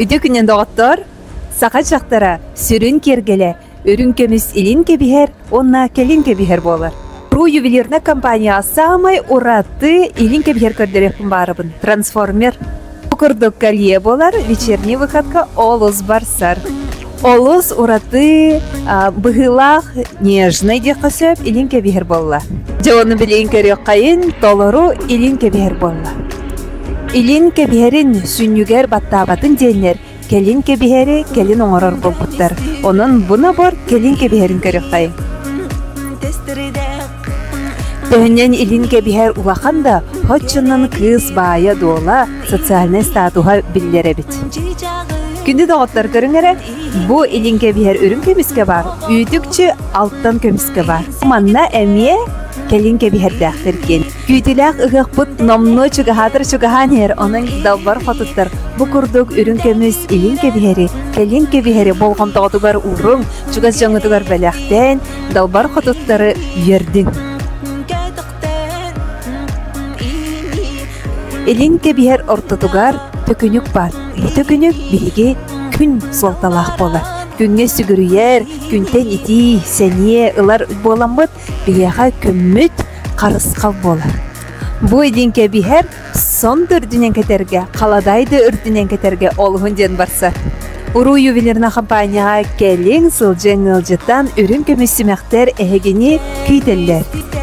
Үтүө күнүн доҕоттор! Саха дьахтара сүрүн киэргэлэ үрүҥ көмүс илин кэбиһэр уонна кэлин кэбиһэр буолар. Ру ювелирная компания саамай ураты илин кэбиһэр көрдөрүөхпүн баарабын. Трансформер. Бу курдук колье буолар, вечерний выходка олус барсар. Олус ураты быһыылаах нежный диэххэ сөп илин кэбиһэр буолла. Дьэ ону билигин көрүөххэйин толору илин кэбиһэр буолла. Илин кэбиһэрин сүнньүгэр баттаабатын диэннэр кэлин кэбиһэри кэлин оҥорор буолбуттар. Онон бу набор кэлин кэбиһэрин көрүөххэйин. Төһөннөн илин кэбиһэр улахан да, оччонон кыыс баайа-дуола, социальнай статуһа биллэр эбит. Күндү доҕоттор көрүҥ эрэ, бу илин кэбиһэр үрүҥ көмүскэ баар, үүтүкчү алтан көмүскэ баар. Манна эмиэ кэлин кэбиһэрдээхтэр диэн. Күүтүлээх ыһыахпыт номнуо чугаһаатар чугаһаан иһэр, онон далбар хотуттар бу курдук үрүҥ көмүс илин кэбиһэри, кэлин кэбиһэри болҕомтоҕутугар ууруҥ, чугас дьоҥҥутугар бэлэхтээн, далбар хотуттары үөрдүҥ. Илин кэбиһэр ортотугар төкүнүк баар. Төкүнүк биһиги күн суолталаах буолар. Күҥҥэ сүгүрүйэр, күнтэн итии, сэниэ ылар буоламмыт, биһиэхэ күммүт харысхал буолар. Бу илин кэбиһэр сон да үрдүнэн кэтэргэ, халадаай да үрдүнэн кэтэргэ олуһун диэн барсар. Уруу ювелирна компанияҕа кэлиҥ, сылдьыҥ ыалдьыттан үрүҥ көмүс симэхтэр эһигини күүтэллэр.